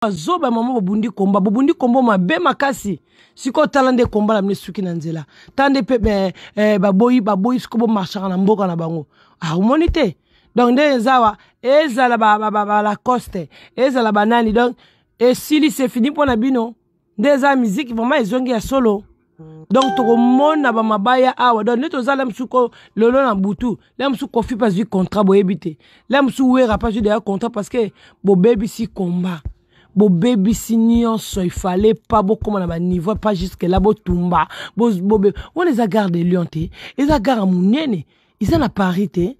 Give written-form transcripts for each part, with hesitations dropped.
Bazoba mama, bobundi komba, bobundi kombo mabe makasi. Sikoyo tala nde komba na bino esuki na nzela. Tala nde pe eh, baboyi baboyi sikoyo bomarchaka na mboka na bango. Ah, omoni te. Donc nde eza awa ezala ba, ba, ba, ba Lacoste, ezala banani donc esili c'est fini mpo na bino. Nde eza musique vraiment ezongi ya solo. Donc tokomona ba mabaya awa donc nde toza la mosusu ko lelo na butu la mosusu Koffi mpe azwi contrat boyebi te la mosusu Wera mpe azwi deja contrat parce que bobebisi combat bobebisi nyonso il fallait pas bokóma na baniveau pas jusque là botumba bobe wana eza gare de Lyon te eza gare ya monene eza na Paris te?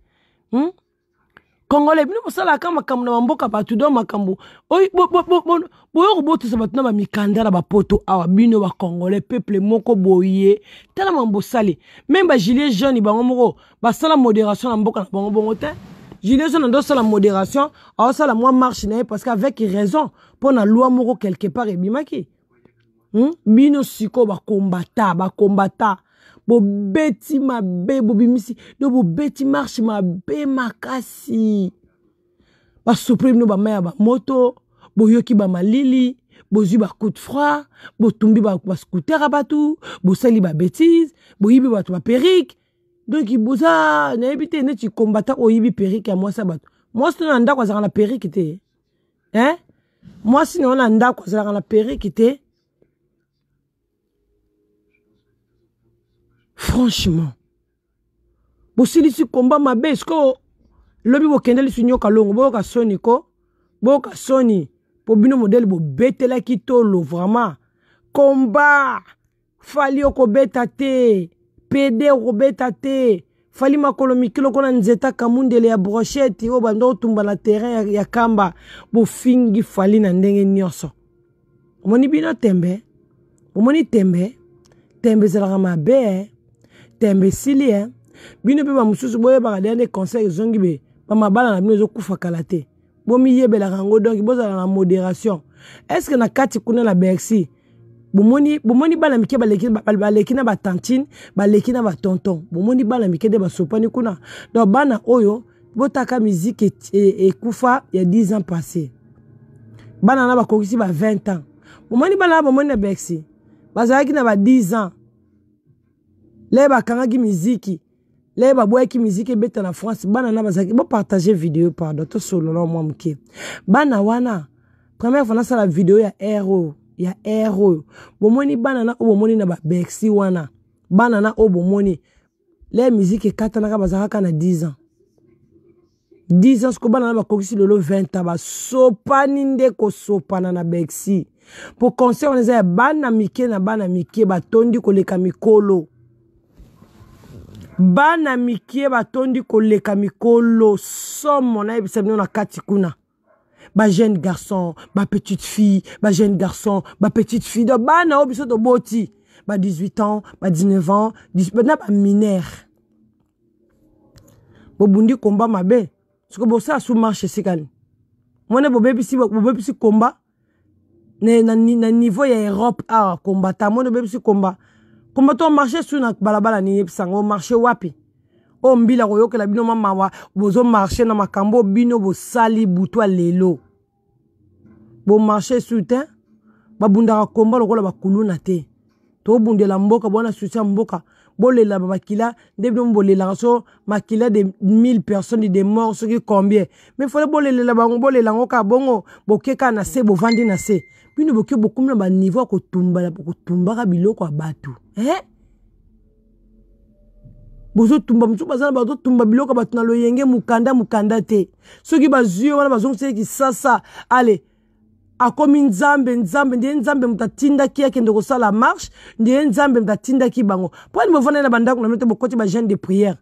Congolais bino bosalaka makambo na bamboka bato do makambo boyo kobotisa bato na bamikanda na bapoto awa bino bacongolais peuple moko boye tala makambo bosali meme bagilet jaune bango moko basala modération na mboka na bango bongo te. Gilet jaune ando osala modération, aosala mwa marche na ye parce que avec raison mpo na loi moko quelque part ebimaki. Bino sikoyo bakombata bakombata bobeti mabe, bobimisi do bobeti marche mabe makasi, basopre bino bamai ya bamoto, boyoki bamalili, bozwi bacoup de froid, botumbi bascooter ya bato, bosali babétise, boyibi bato baperruque. Donc boza nayebi te neti kombata oyibi perruque ya mwasi ya bato. Mwasi na ndako azalaka na perruque te, hein? Mwasi na yo na ndako azalaka na perruque te. Franchement bosilisi komba mabe. Sikoyo lobi bokende lisu nyoka longo, boyoka soni ko, boyoka soni mpo bino modele bobetelaki tolo vraiment komba Fally okobeta te, pede okobeta te. Fally makolo mike lokola nzeta kamundele ya brochette oyo banda otumba na terrain ya kamba. Bofingi Fally na ndenge nyonso. Omoni bino tembe, omoni tembe, tembe ezalaka mabe eh. Tembe esili eh. Bino mpe bamosusu boyebaka deya nde conseil ezongi be bamabala na bino ezokufa kala te, bomiyebelaka yango. Donc bozala na modération. Est ce que na kati kuna na Bercy bomoni, bomoni bana mike baleki, baleki na batantine, baleki na batonton, bomoni bana mike nde basopani kuna? Donc bana oyo botaka miziki ekufa ya 10 ans passé, bana na bakokisi ba 20 ans. Bomoni bana na bomoni na Bercy bazalaki na ba 10 ans leye bakangaki miziki, leye baboyaki miziki ebeta na France. Bana na bazalaki, bopartage video, pardon, tosolola mwa moke. Bana wana première fois nasala video ya air oyo, ya air oyo bomoni bana na oyo bomoni na baBercy wana, bana na oyo bomoni leye miziki ekatanaka bazalaka na 10 ans, 10 ans. Siko bana na bakokisi lelo 20 ans, basopani nde kosopana na Bercy po concert wana eza ya bana mike na bana mike batondi koleka mikolo, bana mike batondi koleka mikolo. Somo nayebisa bino na kati kuna bajeune garçon, bapetite fille, bajeune garçon, bapetite fille. Donc bana oyo biso toboti ba 18 ans, ba 19 ans na baminere. Bobundi komba mabe. Soki bosala su marche esika nini mwana bobebisi, bobebisi komba na niveau ya Europe awa. Kombata mwana obebisi komba, komba to marche su na balabala nini? Yebisango marche wapi oyo mbila koyokela bino mamawa. Bozomarche na makambo bino bosali butu ya lelo, bomarche su te. Babundaka komba lokola bakuluna te. Tobundela mboka bwana susi ya mboka, bolela bamakila nde bino bolelaka so makila de 1000 personnes de mort soki combien, mais fole bolelela bango, bolela yango kaka bongo. Boke kaka na se, bovandi na se, bino boke bokomi na baniveau ya kotumba, kotumbaka biloko ya bato, eh? Bozotumba mosusu baza na bazotumba biloko ya bato na loyenge mokanda mokanda te. Soki bazwi yo wana bazongiseli kisasa ale akomi nzambe nzambe ndiye nzambe moto atindaki akende kosala marche, ndiye nzambe moto atindaki bango. Mpo ani bovandai na bandako na bino te, bokoti bajeune de prière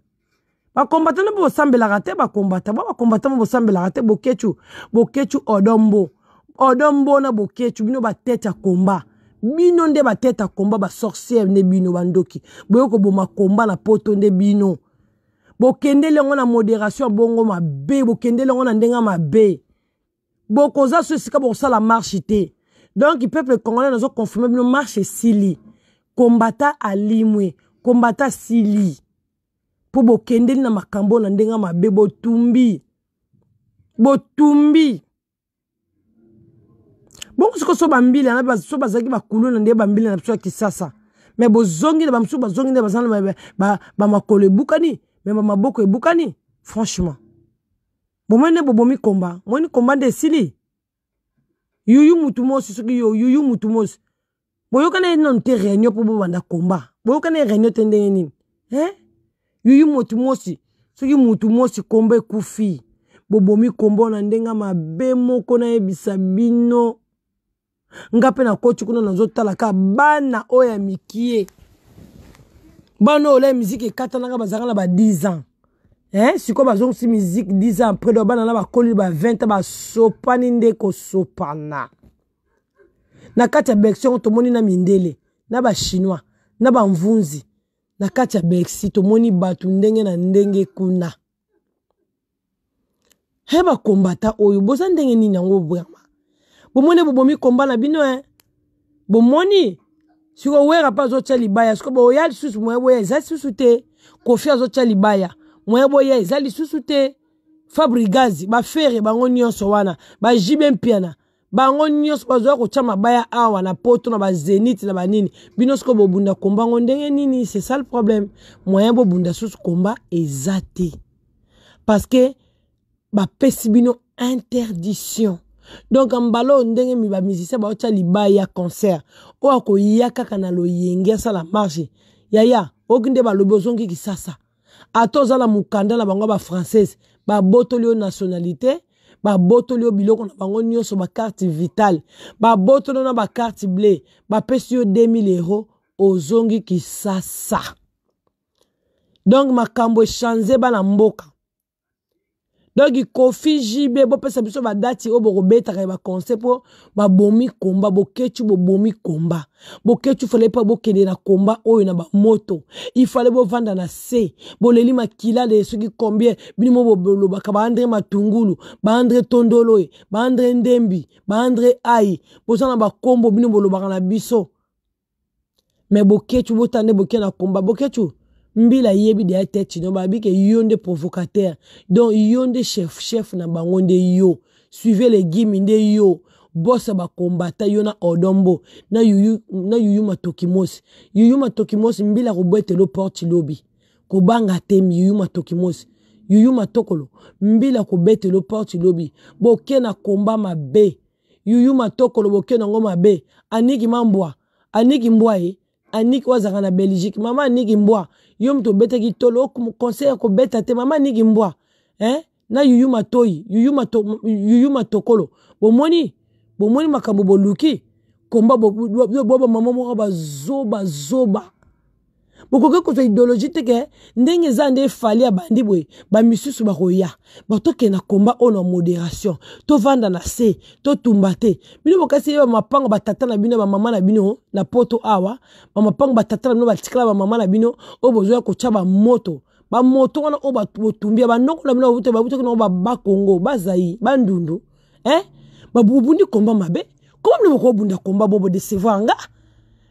bakombata nde bosambelaka te, bakombata bo bakombata mo bosambelaka te. Bokecu, bokecu odombo odombo na bokecu, bino batete ya komba, bino nde batete ya komba, basorciere nde bino, bandoki boye koboma komba na poto nde bino. Bokendeli yango na modération bongo mabe, bokendeli yango na ndenge mabe, bokoza so esika bokosala marche te. Donc peuple congolais, nazoconfirme bino marche esili, kombata alimwe, kombata sili mpo bokendeli na makambo na ndenge mabe, botumbi, botumbi. Bongo sikoyo so bambila na so bazalaki bakuluna nde bambila na biso ya kisasa me bozongi na bamosusu bazongi nde baza na bamakolo ebukani me bamaboko ebukani. Franchement, bomoni nde bobomi komba, moni komba nde esili. Yuyu mutu mosi soki yo yuyu mutu mosi boyokana ye nanu te réunion mpo bobanda komba, boyokana ye réunion te ndenge nini eh? Yuyu mutu mosi soki mutu mosi komba ekufi, bobomi komba na ndenge mabe moko. Nayebisa bino, nga mpe nakoti kuna, nazotala kaka bana oyo ya mikie, bana oyo la miziki ekatanaka, bazalaka na ba 10 ans, eh? Sikoyo bazongisi musique 10 ans après, do bana na bakoli ba 20 ans, basopani nde kosopana na kati ya Bercy. Yango tomoni na mindele na bachinois na bamvunzi na kati ya Bercy, tomoni bato ndenge na ndenge kuna. He, bakombata oyo boza ndenge nini yango vraiment? Bomoni bobomi komba na bino, e bomoni sikoyo Wera mpe azotya libaya. Sikoyo boya lisusu, moye boya eza lisusu te. Kofi azotya libaya, moye boya eza lisusu te. Fabrigazi, bafere bango nyonso wana, bajibe mpiana bango nyonso bazoya kotya mabaya awa na Poto, na bazenite na banini. Bino sikoyo bobunda komba ngo ndenge nini? C'est ça le problème. Moyen bobunda susu komba eza te, parce que bapesi bino interdiction. Donc mbala oyo, ndenge bamusicien baotya libaya ya concert, oyo akoya kaka na loyenge asala marche, yaya oyoki nde balobi ozongi Kisasa. Ata oza na mokanda na bango bafrançaise, babotoli yo nationalité, babotoli yo biloko na bango nyonso, bacarte vitale babotoli yo na bacarte bleue, bapesi yo 2000 euro, ozongi Kisasa. Donc makambo echange, bana mboka. Donc Kofi, JB, bopesa biso badati oyo bokobetaka ya baconcert, mpo babomi komba. Bokecu, bobomi komba. Bokecu, fale mpo bokende na komba oyo na bamoto, ifale bovanda na se, boleli makila de soki combien. Bino mo bolobaka baandré Matungulu, baandré Tondolo, ye baandré Ndembi, baandré ai, boza na bakombo bino bolobaka na biso. Me Bokecu, botala nde boke na komba. Bokecu, mbila yebi deya tete no babi ke yo nde provocateur, donc yo nde chef, chef na bango nde yo. Suivez le gimi nde yo bosa bakombata yo na Odombo na Yuyu, na Yuyu Matoki Mosi. Yuyu Matoki Mosi, mbila kobwetelo porte lobi, kobanga te. Yuyu Matoki Mosi, Yuyu Matokolo, mbila kobetelo porte lobi. Boke na komba mabe. Yuyu Matokolo, boke nango mabe. Aniki Mambwa, Aniki Mbwa, ye Aniki oyo azalaka na Belgique, mama Aniki Mbwa, yo moto obetaki tolo conseil ya kobeta te. Mama Aniki Mbwa, eh? Na Yuyu Matoi, Yuyu, Mato, Yuyu Matokolo, bomoni, bomoni makambo boluki komba bo bamama moko bazoba zoba. Bokoki kozwa idéologie te ke ndenge eza nde Fali abandi boye, bamisusu bakoya batokende na komba oyo na modération, tovanda na se, totumba te. Bino bokasi ye bamapango batata na bino, bamama na bino na Poto awa, bamapango batata na bino batikala, bamama na bino oyo bozoya kotya bamoto, bamoto wana oyo botumbi ya banoko na bino, babutaki nango bakongo, bazai bandundu, eh? Babundi komba mabe. Koma bino bokobunda komba bo bodecevoir nga,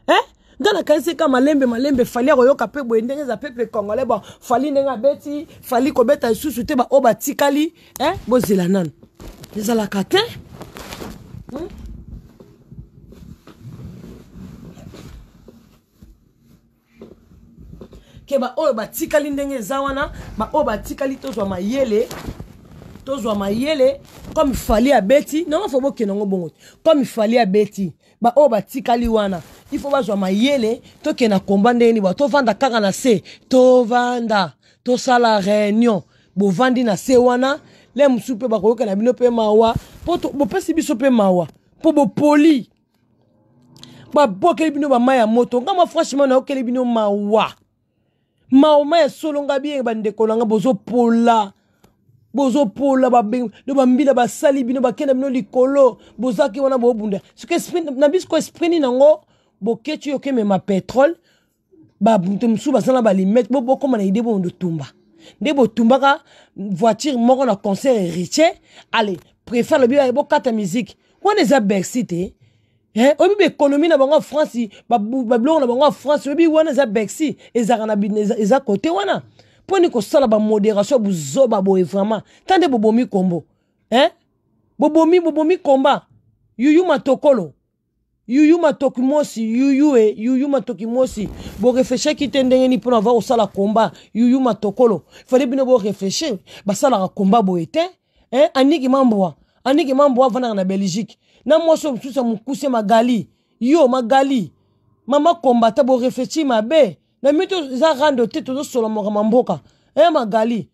eh? Nga nakanisi ka malembe malembe Fali akoyoka mpe boye ndenge eza peuple congolais. Bon, Fali ndenge abeti, Fali kobeta lisusu te, baoyo batikali, eh? Bozela nanu, ezalaka te, Ke baoyo batikali ndenge eza wana, baoyo batikali tozwa mayele, tozwa mayele. Comme Fali abeti nongo, fo bokende yango bongo te. Comme Fali abeti, baoyo batikali wana il faut bazwa mayele. Tokende na komba ndenge nini? Ba tovanda kaka na se, tovanda, tosala réunion. Bovandi na se wana, le mosusu mpe bakoyokela bino mpe mawa, mpo bopesi biso mpe mawa, mpo bopoli, babwakeli bino bamai ya moto. Nga mwa franchement nayokeli bino mawa, mawa ma ya solo. Nga bien, bandeko na nga, bozopola, bozopola do bambila basali bino, bakenda bino likolo, bozaki wana bobunda. Soki esprit na biso ko esprit nini yango? Bokeci yo okemema pétrole, bato mosusu baza na balimete, bokóma na ide bondo tumba nde botumbaka voiture moko na concert Héritier. Ale préfet alobi bokata musique wana, eza Bercy te. Eh, oyebi baéconomie na bango ya France, babiloko na bango ya France, oyebi wana eza Bercy, ezalaka na eza kote wana. Mpo ni kosala bamodération ya buzoba boye vraiment? Ta nde bobomi kombo, eh? Bobomi, bobomi komba. Yuyu matokolo. Yuyu matoki mosi yuyu e yuyu matoki mosi boreflechaki te ndenge nini mpona va kosala komba yuyu matokolo fale bino boreflechir basalaka komba boye te eh, aniki mambwa aniki mambwa avandaka na belgique na mwasi oyo mosusu ya mokuse magali yo magali mama kombata boreflechir mabe na mito eza rando te tozosola makambo mboka eh, magali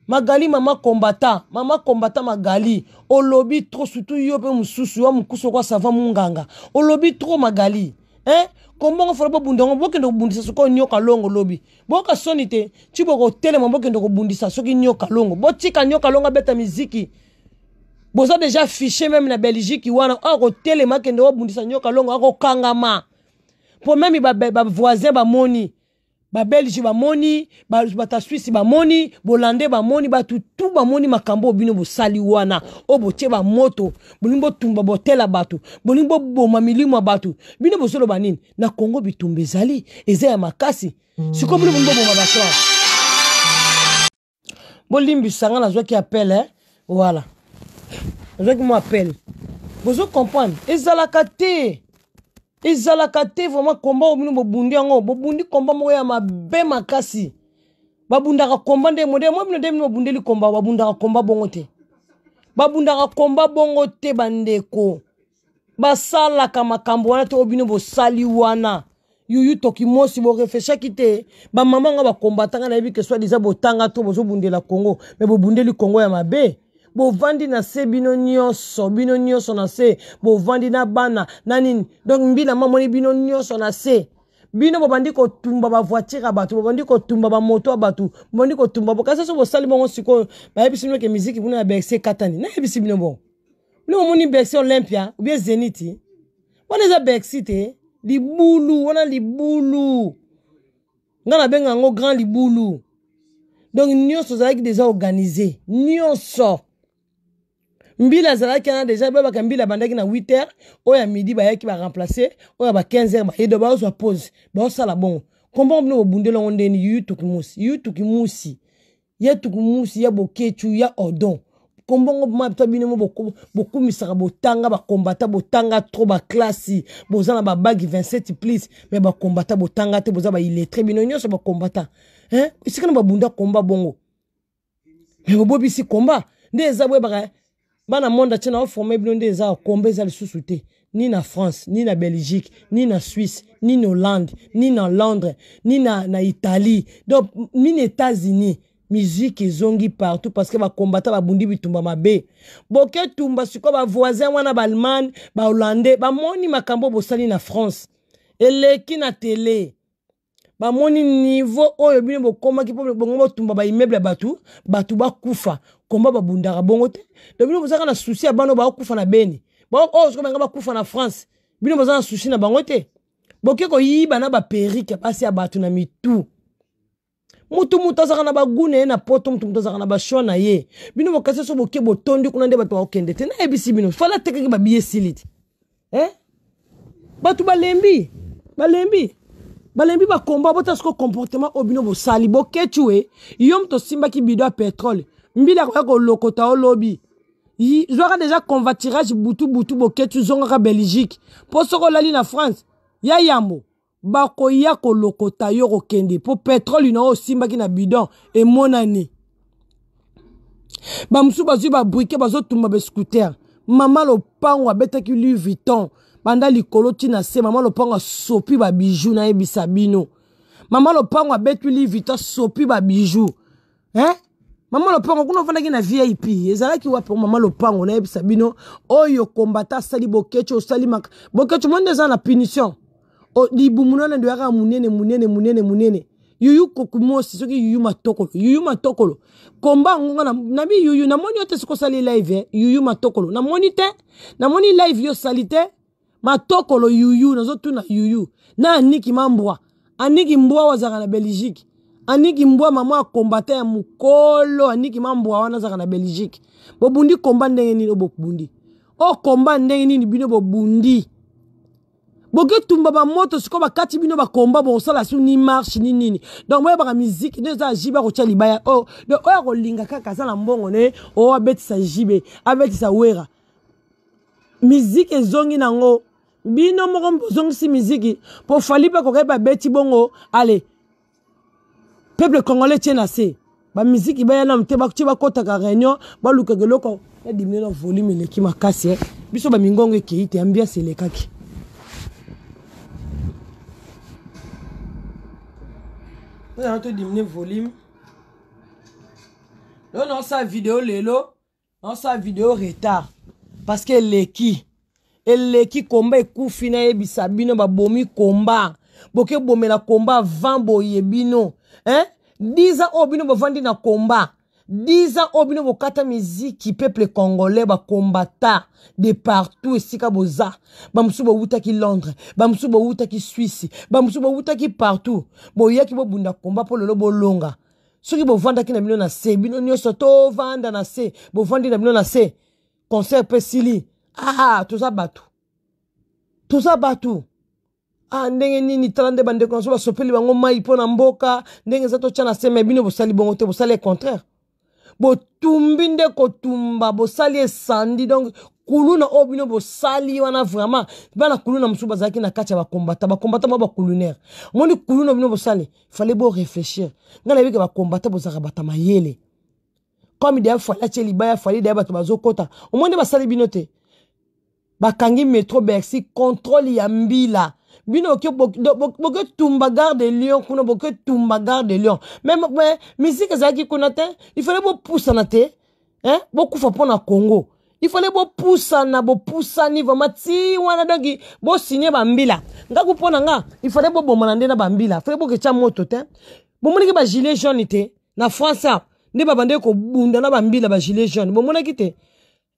Magali mama combattant mama combattant Magali olobi trop surtout yo pe mususu wa mukusu kwa savant munganga olobi trop Magali hein kombongo fola bobunda ngo bokende kobundisa sikoyo nyoka longo lobi boyoka soni te ti bokotelema bokende kobundisa soki nyoka longo botika nyoka longo abeta miziki boza deja fiche meme na belgique wana oyo akotelema akende kobundisa nyoka longo akokangama mpo meme bavoisin ba bamoni ba belge bamoni bato ya swisse bamoni bolande bamoni bato tu bamoni makambo oyo bino bosali wana oyo botie bamoto bolingi botumba botela bato bolingi boboma milimo ya bato bino bozoloba nini na kongo bitumba ezali eza ya makasi sikoyo bino bolingi boboma bato awa bolimbisa nga nazwaki appel eh? voilà nazwaki mwa appel bozo comprendre ezalaka te ezalaka te vraiment komba oyo bino bobundi yango bobundi komba moko ya mabe makasi babundaka komba nde modele mwa bino nde bino bobundeli komba babundaka komba bongo te babundaka komba bongo te bandeko basalaka makambo wana te oyo bino bosali wana yuyu tokimosi boreflechaki te bamama nga bakombata nga nayebi ke soit disant botanga to bozobundela congo me bobundeli congo ya mabe bovandi na se bino nyonso bino nyonso na se bovandi na bana na nini donc mbila mamoni bino nyonso na se bino bobandi kotumba bavoitire ya bato bobandi kotumba bamoto ya bato bobandi kotumba bokasi so bosali bongo sikoyo bayebisi bino ke miziki kuna ya bercy ekatani nayebisi bino bongo bino bomoni bercy olympia obie zeniti wana eza bercy te libulu wana libulu ngai nabenga yango grand libulu donc nyonso ozalaki deja organise nyonso mbila azalaki wana deja bayebaka mbila abandaki na 8 heures oyo ya midi bayaki baremplace oyo ya ba 15 heures baye do baozwa pause baosala bongo kombongo bino bobundeli yango ndeni yuyu tukimusi yuyu tukimusi ya tukumusi ya boketshu ya odon kombongo mata bino mo bokumisaka botanga bakombata botanga trop baklasi boza na babagi 27 plus me bakombata botanga te boza baillettre bino nyonso bakombata esika na babunda komba bongo me bobobisi komba nde eza boyebaka bana monde atie na oforme bino nde eza komba eza lisusu te ni na france ni na belgique ni na suisse ni na hollande ni na londres ni na, na italie donc ni na états-unis musique ezongi partout parce que bakombata babundi bitumba mabe boketumba sikoyo bavoisin wana baallemagne bahollandais bamoni makambo bosali na france eleki na tele bamoni niveau oyo bino bokomaki mpo bongo botumba baimmeuble ya bato bato bakufa komba babundaka bongo te donc bino bozalaka na souci ya bana oyo bakokufa na beni oyo soki banga bakufa na france bino boza na souci na bango te boke koyiba na baperike ya basi ya bato na mitu mutu mutu azalaka na bagu na ye na poto mutu mutu azalaka na bashwa na ye bino bokasi so boke botondi kuna nde bato bakokende te nayebisi bino fala atekaki babiye esili te eh? bato balembi balembi balembi bakomba bota siko comportement oyo bino bosali boketshu e yo moto osimbaki bido ya petrole mbila akoya kolokota olobi zwaka deja convoiturage butu butu boketshu zongaka belgique mpo soki olali na france ya yambo bakoya kolokota yo kokende mpo petrole na oyo osimbaki na bidon emonani bamosusu bazwi babrike bazotumba bascouter mama lopango abetaki louis vuitton banda likolo ti na se mama lopango asopi babiju nayebisa bino mama lopango abeti louis vuitton asopi babiju eh? mama lopango kuna ofandaki na vip ezalaki wapi mama lopango nayebisa bino oyo kombata asali bokeco osali maka bokeco moni eza na punition libumu nana ndo yaka monene monene monene monene yuyu kokumosi soki yuyu matokolo yuyu matokolo komba yango nga nabi yuyu namoni yo te soki osali live eh? yuyu matokolo namoni te namoni live yo osali te matokolo yuyu nazotuna yuyu na aniki mambwa aniki mbwa oyo azalaka na belgique aniki mbwa mama ya kombata ya mokolo aniki mambwa wana azalaka na belgique bobundi komba ndenge nini oyo bobundi oyo komba ndenge nini bino bobundi boketumba bamoto sikoyo bakati bino bakomba bokosala su ni marche ni nini donc boyebaka miziki nde eza jibe akotya libaya oyo oh, donc oyo akolinga kaka aza na mbongo ne oyo oh, abetisa jibe abetisa wera. Miziki ezongi nango bino moko bozongisi miziki mpo fali mpe akokai babeti bongo ale peuple congolais tie na se bamiziki baya nanu te batie bakɔtaka réunion balukaka eloko na diminue na volume eleki makasi eh. Biso bamingongo ekei te, ambiance elekaki. Mpona to diminue volume lelo, naosala video lelo, naosala video retard parce que eleki eleki. Komba ekufi, nayebisa bino, babomi komba, bokebomela komba avant boye bino, hein? 10 ans oyo bino bovandi na komba, 10 ans oyo bino bokata miziki. Peuple congolais, bakombata de partout esika boza, bamosusu bowutaki Londres, bamosusu bowutaki Suisse, bamosusu bowutaki partout, boyaki bobunda komba mpo lelo bolonga. Soki bovandaki na bino na se, bino nyonso tovanda na se, bovandi na bino na se, concert mpe esili. Ah, toza bato, toza bato. Ah, ndenge nini? Tala nde bandeko na so basopeli bango mai mpo na mboka ndenge eza, totya na se. Me bino bosali bongo te, bosali contraire, botumbi nde kotumba, bosali esandi. Donc kuluna oyo bino bosali wana, vraiment bana kuluna mosusu bazalaki na kati ya bakombata, bakombata mwa bakulunaire. Moni kuluna bino bosali, fallait bo réfléchir. Ngai nayebike bakombata bozalaka bata mayele. Comme deya Fally atie libaya, Fally deya bato bazokota, omoni basali bino te. Bakangi métro Bercy, contrôle ya mbila. Bino boketumba gare de Lyon kuna, boketumba gare de Lyon, mais musique ezalaki kuna te. Il fallait bopusana te, hein? Bokufa mpo na Congo, il fallait bopusana, bopusani vraiment ti wana. Donc bosigne bambila ngaku mpo na nga, il fallait bobomana nde na bambila, fallait boketya moto te. Bomonaki bagilet jaune te na France nde babandaki kobunda na bambila, bagilet jaune bomonaki te,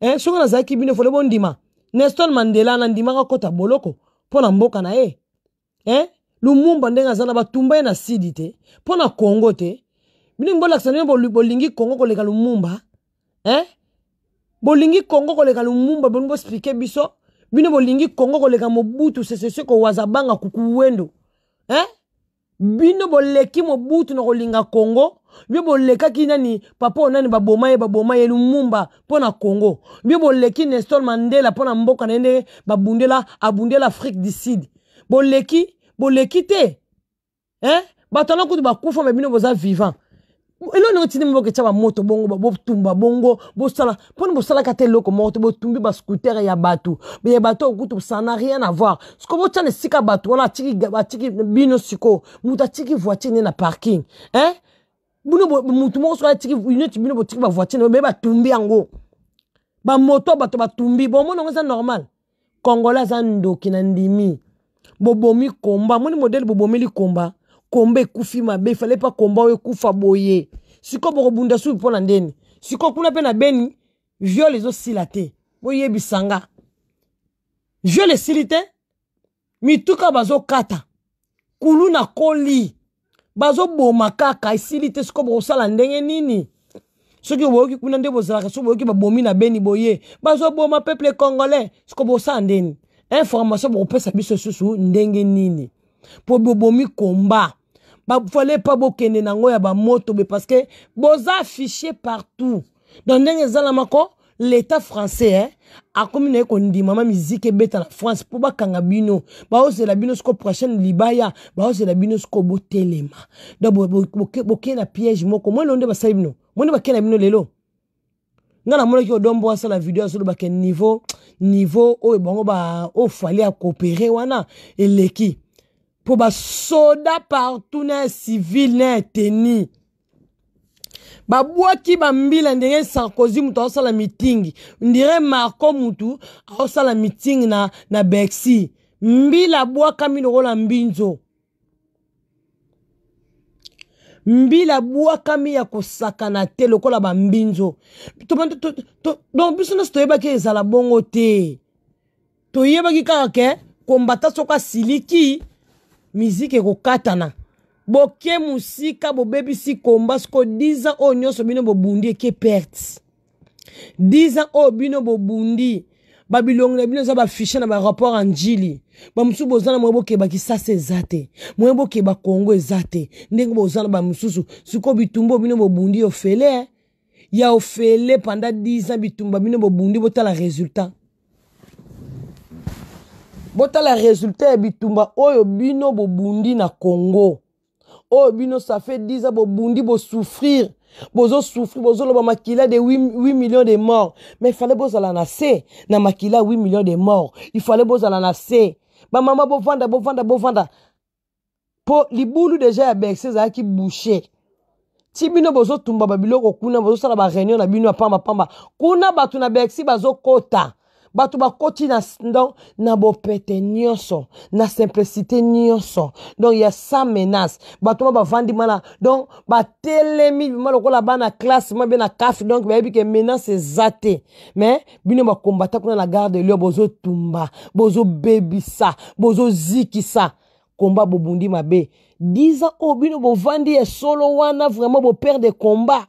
eh? Soki nazalaki bino, fallait bondima Nelson Mandela, nandimaka kota boloko mpo na mboka na ye, eh? Lumumba ndenge aza na batumba ye na sidi te mpo na Congo te. Bino bolakisa ndenge bolingi Congo koleka Lumumba, eh? Bolingi Congo koleka Lumumba, bolingi boexpliquer biso bino bolingi Congo koleka Mobutu Sese Seko Wazabanga Kuku Wendo, eh? Bino boleki Mobutu na kolinga Congo. Bino bolekaki nani, papa oyo nani baboma ye, baboma ye Lumumba mpo na Congo. Bino boleki Nestor Mandela mpo na mboka na ye ndenge babundela, abundela Afrique du Sud. Boleki, boleki te, eh? Bato wana kutu bakufa, me bino boza vivant. Eloko ndenge tindi mboka etya bamoto bongo, botumba bongo, bosala mpona bosalaka te eloko moko te. Botumbi bascooter ya bato, ya bato oyo kutu ça n'a rien à voir. Siko botya na esika bato wana atiki bino. Sikoyo moto atiki voiture ne na parking, hein? Bino motu moko soki atiki neti bino botiki bavoiture na be, batumbi yango, bamoto bato batumbi, bomona yango eza normal. Congolais aza ndoki na ndimi. Bobomi komba, moni modele bobomeli komba, komba ekufi mabe. Fallait pas komba oyo ekufa boye. Sikoyo bokobunda suki mpo na ndeni? Sikoyo kuna mpe na Beni viol ezosila te. Boyebisa nga, viol esili te, mituka bazokata, kuluna koli bazoboma kaka, esili te. Sikoyo bokosala ndenge nini? Soki boyoki kuna nde bozalaka, soki boyoki babomi na Beni boye, bazoboma peuple congolais, sikoyo bosala ndeni? Information bokopesa biso susu ndenge nini? Mpo bobomi komba, bafallait pas bokende nango ya bamoto be, parce que boza affiché partout. Donc ndenge ezalamako, l'état français, eh, akomi na ye kondima ma miziki ebeta na France mpo bakanga bino. Baozela bino siko prochaine libaya, baozela bino siko botelema. Donc boke na piège moko. Moi lelo nde basali bino, moi nde bake na bino lelo. Nga namonaki Odombo asala video, azolobaka niveau oyo bango ba oyo Fally akopere wana eleki, mpo basoda partout na civil na teni babwaki bambila ndenge Sarkozy moto aosala meeting, ndire Marco mutu aosala meeting na Bercy, mbila abwakami lokola mbinzo, mbila abwakami ya kosakana te lokola bambinzo. Donc biso nyonso toyebaki ezala bongo te. Toyebaki kaka ke kombata soki asiliki, miziki ekokatana. Boke mosika, bobebisi komba. Siko 10 ans oyo nyonso bino bobundi eke perte. 10 ans oyo bino bobundi, babilongi na bino eza bafiche na barapport ya Njili. Bamosusu boza na moye bokeba Kisasa eza te, moye bokeba Kongo eza te, ndenge boza na bamosusu. Sikoyo bitumba bino bobundi ofele ya ofele pendant 10 ans, bitumba bino bobundi, botala résultat. Botala resultat ya bitumba oyo bino bobundi na Congo. Oyo bino ça fait 10 ans bobundi bosouffrir. Bozo souffrir, bozoloba makila de 8, 8 millions de morts. Mais il fallait bozala na se na makila 8 millions de morts. Il fallait bozala na se. Ba mama bovanda bovanda bovanda. Po libulu deja ya Bercy ezalaki bouché. Ti bino bozotumba ba biloko kuna bozosala ba réunion na bino ya pamba pamba. Kuna bato na Bercy bazokota. Bato bakoti na donc na bopete nyonso, na simplicité nyonso. Donc ya sans menace. Bato ma bavandi mana donc batelemi ma lokola bana classe ma be na caf donc bayebi ke menace eza te. Mais bino ba combattant kuna na gare de Lyon bozotumba, bozobebisa, bozozikisa. Combat bobundi mabe. 10 ans oyo bino bovandi ya solo wana vraiment bo perdre combat.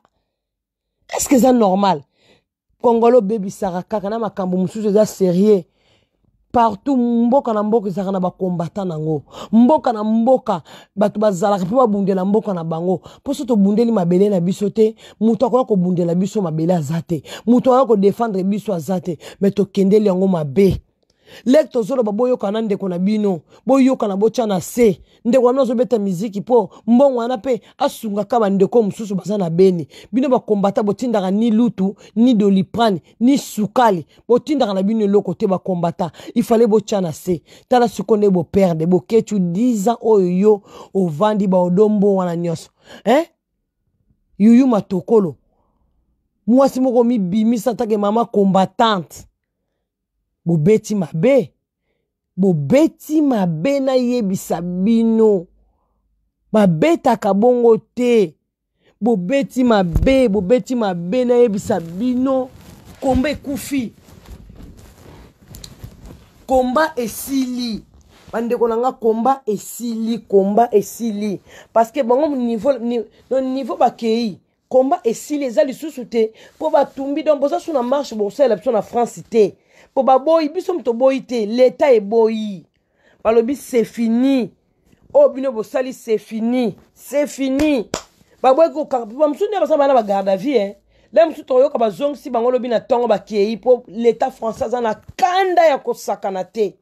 Est-ce que c'est normal? Congolais obebisaka kaka na makambo mosusu eza sérieux. Partout mboka na mboka ezalaka na bakombata nango. Mboka na mboka bato bazalaka mpe babundela mboka na bango. Mpo soki tobundeli mabele na biso te, moto akoya kobundela biso mabele aza te. Moto akoya kodefendre biso aza te. Mais tokendeli yango mabe. Lek tozoloba boyokana na ndeko na bino, boyokana botya na se. Ndeko wana azobeta miziki mpo mbongo wana mpe asungaka bandeko mosusu baza na beni. Bino bakombata botindaka ni lutu ni doliprane ni sukali, botindaka na bino eloko te. Bakombata ifale botya na se. Tala sikoyo nde boperde boketu 10 ans oyo yo ovandi baodombo wana nyonso hein? Yuyu matokolo mwasi moko mibimisa take mama combattante. Bobeti mabe, bobeti mabe, nayebisa bino babetaka bongo te. Bobeti mabe, bobeti mabe, nayebisa bino komba ekufi, komba esili. Bandeko na nga, komba esili, komba esili parce que bango niveau, ni, no niveau bakei komba esili eza lisusu te mpo batumbi. Donc boza su na marche bokosalela biso na France te mpo baboyi biso, moto boyi te, leta eboyi, balobi c'est fini. Oyo bino bosali c'est fini, c'est fini. Baboyi kokanga bamosusu nde basala bana ba garde à vue hein. Le mosusu toyoka bazongisi bango lobi na ntongo bakei mpo leta français aza na kanda ya kosakana te.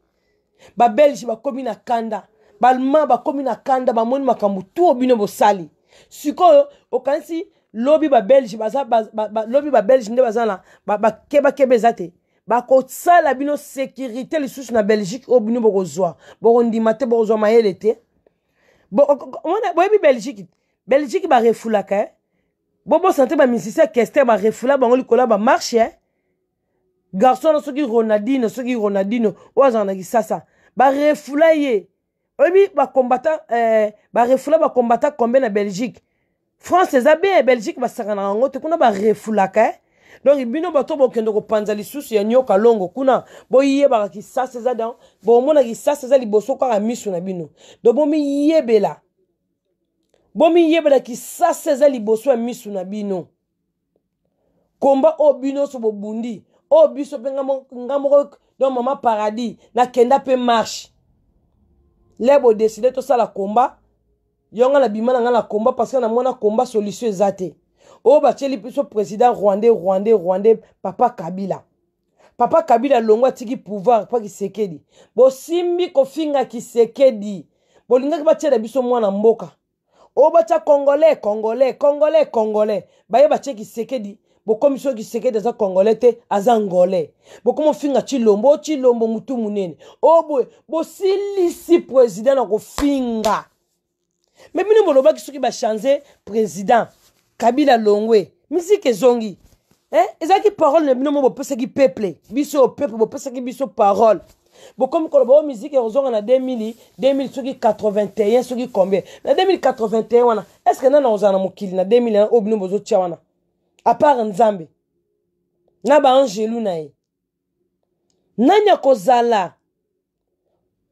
Babelge bakomi na kanda, baallemand bakomi na kanda, bamoni makambo tu oyo bino bosali. Sikoyo okanisi lobi babelge baza ba, ba, ba, lobi babelge nde baza na bakebakeba eza te, bakosala bino sécurité lisusu na Belgique oyo bino bokozwa, bokondima te, bokozwa mayele te. Boyebi Belgique, Belgique barefulaka eh? Bobosana te bamusicien Kester barefula bango likolo ya bamarche eh? Garçon na soki Ronaldinho, soki Ronaldinho oyo azalaka na Kisasa, barefula ye. Oyebi bakombata eh, barefula bakombata combien na Belgique? France eza bien, Belgique basakanaka yango te, kuna barefulaka eh? Donc bino bato bokende kopanza lisusu ya nyoka longo kuna, boyebaka Kisasa eza dans, bomona Kisasa eza liboso kaka miso na bino. Donc bomiyebela, bomiyebela Kisasa eza liboso ya miso na bino. Komba oyo bino nyonso bobundi, oyo biso mpe nga moko donc mama paradis nakenda mpe marche le bodeside tosala komba. Yo nga na bima na nga na komba parce que na mona komba solution eza te. Oyo batieli biso président rwandais, rwandais, rwandais, papa Kabila. Papa Kabila longo atiki pouvoir pa Kisekedi. Bosimbi kofinga Kisekedi. Bolingaki batiela biso mwana mboka. Oyo batia congolais, congolais, congolais, congolais. Baye batie Kisekedi. Bokomi soki Kisekedi aza congolais te, aza angolais. Bokomi ofinga Tshilombo, Tshilombo mutu munene. Oyo boye, bosilisi président na kofinga. Mais bino bolobaki soki ba changer président Kabila longwe, musique ezongi. Eh, ezalaki parole na bino mo bopesaki peuple, biso peuple bopesaki biso parole. Bokomi koloba oyo musique ekozonga na 2000, 2000 soki 81 soki combien. Na 2081 wana, est-ce que nana ozala na mokili na 2000 oyo bino bozotia wana? À part Nzambe na ba angelu na ye. Nani akozala?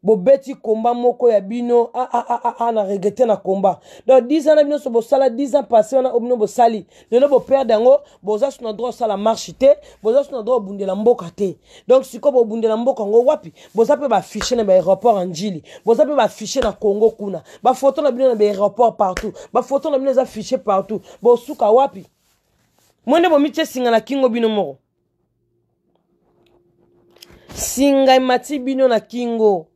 Bobeti komba moko ya bino a, a, a, a, a, na regrete na komba. Donc 10 ans na bino so bosala 10 ans passé wana bino bosali. Lelo bo perdre yango, boza sur na droit sala marche te, boza sur na droit bundela mboka te. Donc siko bo bundela mboka ngo wapi? Boza pe ba fichier na ba aéroport en Njili, boza pe ba fichier na Congo kuna. Ba photo na bino na ba aéroport partout, ba photo na bino za fichier partout. Bosuka wapi? Mwende bo mitie singa na kingo bino moko. Singa emati bino na kingo.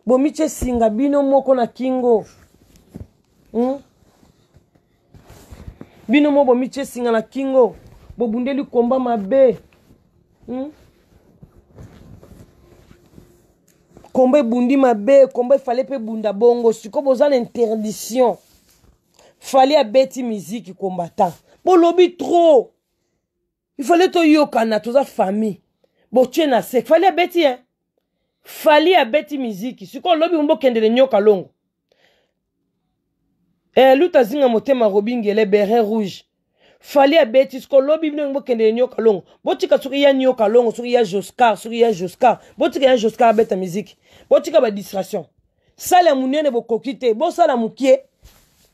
Bomitie singa bino moko na kingo. Bino mo bomitie singa na kingo. Bobundeli komba mabe. Komba ebundi mabe, komba efale pe bunda bongo. Siko boza na interdiction. Fally abeti musique combattant. Bolobi trop. Il fallait toyokana toza famille. Botie na se. Fally abeti hein. Fally abeti musique. Siko lobi mbokendele nyoka longo. Eh luta zinga motema Robin Ngele beret rouge. Fally abeti siko lobi bino mbokendele nyoka longo. Botika soki ya nyoka longo, soki ya Joscar, soki ya Joscar. Botika ya Joscar abeta musique. Botika ba distraction. Sala ya munene bokoki te, bosala mukie.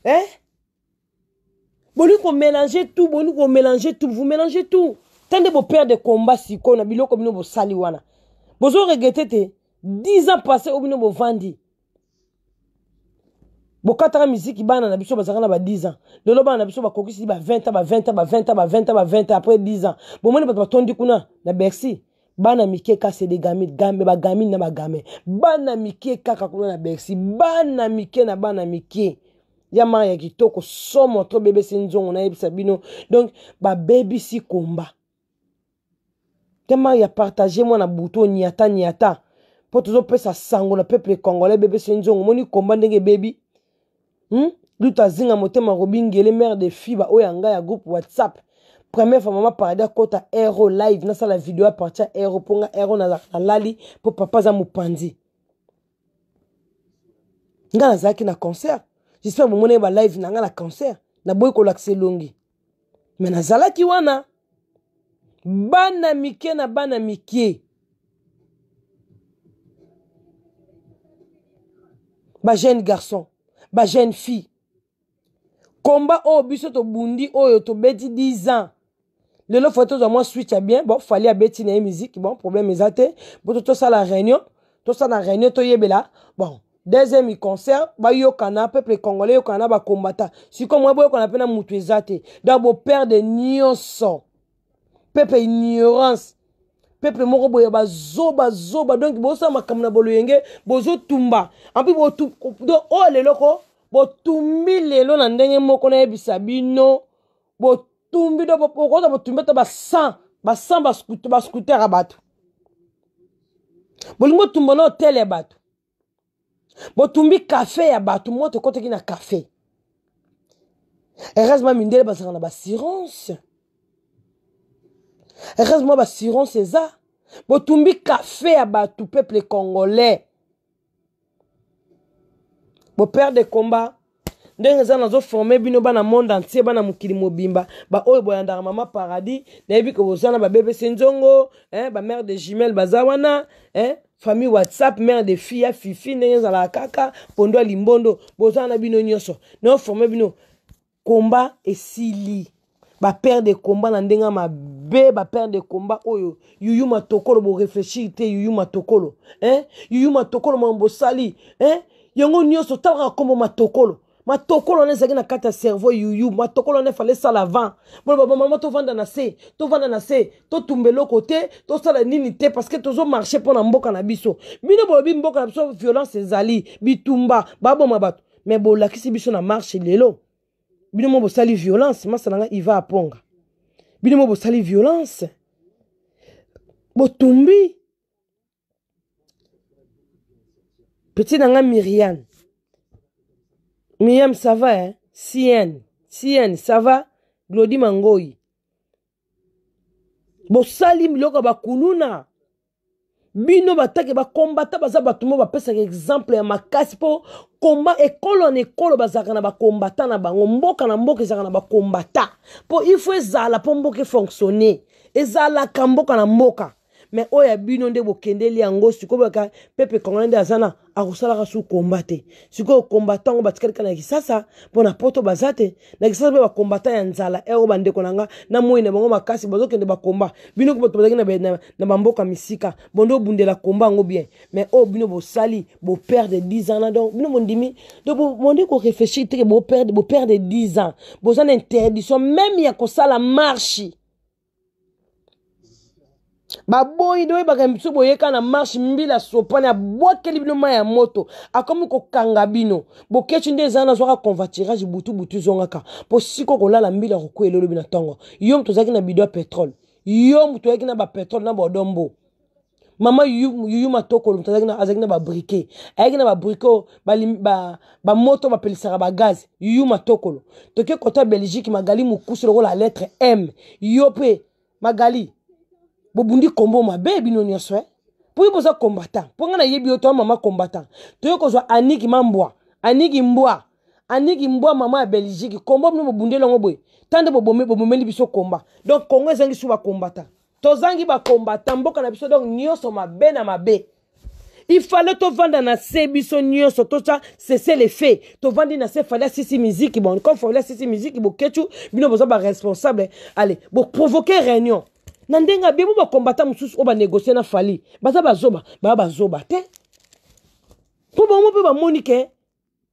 Eh? Boli ko mélanger tout, boli ko mélanger tout, vous mélangez tout. Tande bo perdre combat siko na biloko bino bosali wana. Bozo regretter te 10 ans passé au bino bovandi. Bokataka miziki bana na biso bazalaka na ba 10 ans. Lelo bana na biso bakokisi ba 20 ans, ba 20 ans, ba 20 ans, ba 20 ans, ba 20 ans après 10 ans. Bomoni bato batondi kuna na Bercy. Bana mike ka c'est des gamines, gambe ba gamines na ba gamin. Bana mike kaka kuna na Bercy, bana mike na bana mike. Ya mara ya kitoko somo trop bébé se nzongo na yebisa bino. Donc ba baby si combat. Tellement ya partager moi na buto niata niata. Po tozo pesa sango na peuple congolais bébé se nzongo moni combat ndenge baby. Luta zinga motema Robin Ngele mère de fille ba oyo nga ya groupe WhatsApp. Première fois maman paradis kota hero live na sala vidéo à partir hero ponga hero na lali po papa za mupanzi. Nga nazalaki na concert. J'espère bomoni ba live na nga na concert. Na boyi kolakisa elongi. Mais nazalaki wana. Bana mike na bana mike. Ba jeune garçon, ba jeune fille. Combat oyo biso tobundi oyo tobeti 10 ans. Lelo faut tozwa mwa switch ya bien. Bon, Fally abeti na ye musique, bon problème eza te. Boto tosala réunion, tosala réunion toyebela. Bon, deuxième concert bayokana peuple congolais yokana ba combattant. Siko mwa boyokana pe na mutu eza te. Donc bo perdre nyonso. Peuple ignorance. Peuple moko boye ba zoba zoba donc bosa makambo na boloyenge bozo tumba. En plus bo tu, donc oh lelo ko botumbi lelo na ndenge moko na yebisa bino botumbi do bokoza botumbi ata ba 100 ba 100 ba scooter ba scooter ya bato. Bolingo tumba na hotel ya bato. Botumbi café ya bato moto ekotaki na café. Heureusement mindele bazalaka na ba assurance. Heureusement ba assurance eza. Botumbi café ya bato peuple congolais. Bo perdre combat. Ndenge eza nazo former bino bana monde entier bana mokili mobimba ba oyo boyandaka mama paradis nayebi ke boza na ba BBC nzongo hein, ba mère de jumelle baza wana hein, famille WhatsApp mère de fille ya fifi ndenge ezalaka kaka pondo ya limbondo boza na bino nyonso nazo former bino combat esili ba père de combat na ndenge mabe ba père de combat oyo yuyu matokolo bo réfléchir te yuyu matokolo hein yuyu matokolo mambo sali hein yango nyonso talaka kombo matokolo matokolo wana ezalaki na kati ya cerveau yuyu matokolo wana efale sala avant bona ba mama tovanda na se tovanda na se totumba eloko te tosala nini te parce que tozo marcher mpo na mboka na biso bino bolobi mboka na biso violence ezali bitumba baboma bato mais bolakisi biso na marche lelo bino mo bosali violence masala nga Iva Aponga bino mo bosali violence botumbi petit na nga Myriam Myriam ça va hein CN CN ça va Glody Mangoyi bosali biloko ya bakuluna bino batake bakombata baza bato mo bapesaka exemple ya makasi mpo komba ekolo na ekolo bazalaka na bakombata na bango mboka na mboka ezalaka na bakombata mpo il faut ezala mpo mboka efonctionne ezalaka mboka na mboka mais oyo ya bino nde bokendeli yango sikoyo boyaka peuple congolais nde aza na akosalaka su komba te sikoyo combattant yango batikali kaka na kisasa mpo na poto baza te na kisasa mpe bakombata ya nzala ero bandeko na nga na moi na bango makasi bazokende bakomba bino bato bazalaki na bamboka misika bondo obundela komba yango bien mais oyo bino bosali boperdre 10 ans na donc bino bondimi donc bondi koreflechir teke boperdre 10 ans boza na interdiction meme ya kosala marche. Baboyi do oyebaka biso boyeka na marche mbila sopani abwakeli bino mai ya moto akomi kokanga bino bokeci nde eza nazwaka convoiturage butu butu zongaka mpo siko kolala mbila kokwela olobi na ntongo yo moto ozalaki na bido ya petrole yo moto oyaki na bapetrole na bodombo mama yuyu matokolo moto azalaki na babrike ayaki na babrike oyo bamoto bapelisaka bagaz yuyu matokolo toke kota belgique magali mokusu lokola lettre m yo mpe magali bobundi kombo mabe bino nyonso eh? mpo yo boza combattant mpo ngai nayebi yo toa mama combattant toye kozwa aniki mambwa aniki mbwa aniki mbwa mama ya belgique kombo bino bobundeli yango boye ta nde bobomeli biso komba donc kongo ezangi su bacombattant tozangi bacombattant mboka na biso donc nyonso mabe na mabe il fallait tovanda na se biso nyonso totya cesse le fait tovandi na se fali asisi miziki bon comme fali asisi miziki boketshu bino boza baresponsable allez boprovoke réunion na ndenge abie bo bakombata mosusu oyo banegocie na fali baza bazoba baya bazoba te mpo bango mpe bamoni ke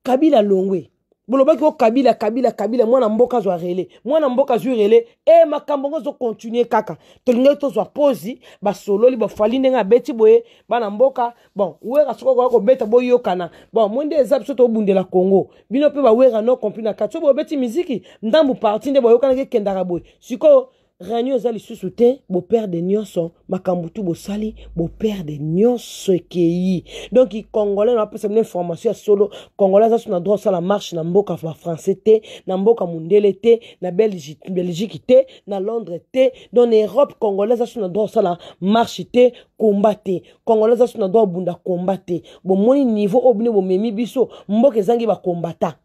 kabila longwe bolobaki o kabila kabila kabila mwana mboka azwa relais mwana mboka azwi relais e makambo yango ezokontinue kaka tolingaki tozwa pozi basololi bafali ndenge abeti boye bana mboka bon wera soki okoya kobeta boyokana bon moi nde eza biso tobundela congo bino mpe bawera no compris na kati so bobeti miziki ndambu parti nde boyokanaki ekendaka boye sikoyo Réunion eza lisusu te, bo perdre nyonso, makambo tout bosali, bo perdre nyonso ekeyi. Donc congolais na pesa bino information ya solo, congolais aza na droit sala marche na mboka ba français te, na mboka mundele te, na Belgique, Belgique te, na Londres te, donc na Europe congolais aza na droit sala marche te, combat te. Congolais aza na droit bunda combat te. Bomoni niveau oyo bino bomemi biso, mboka ezangi ba combattant.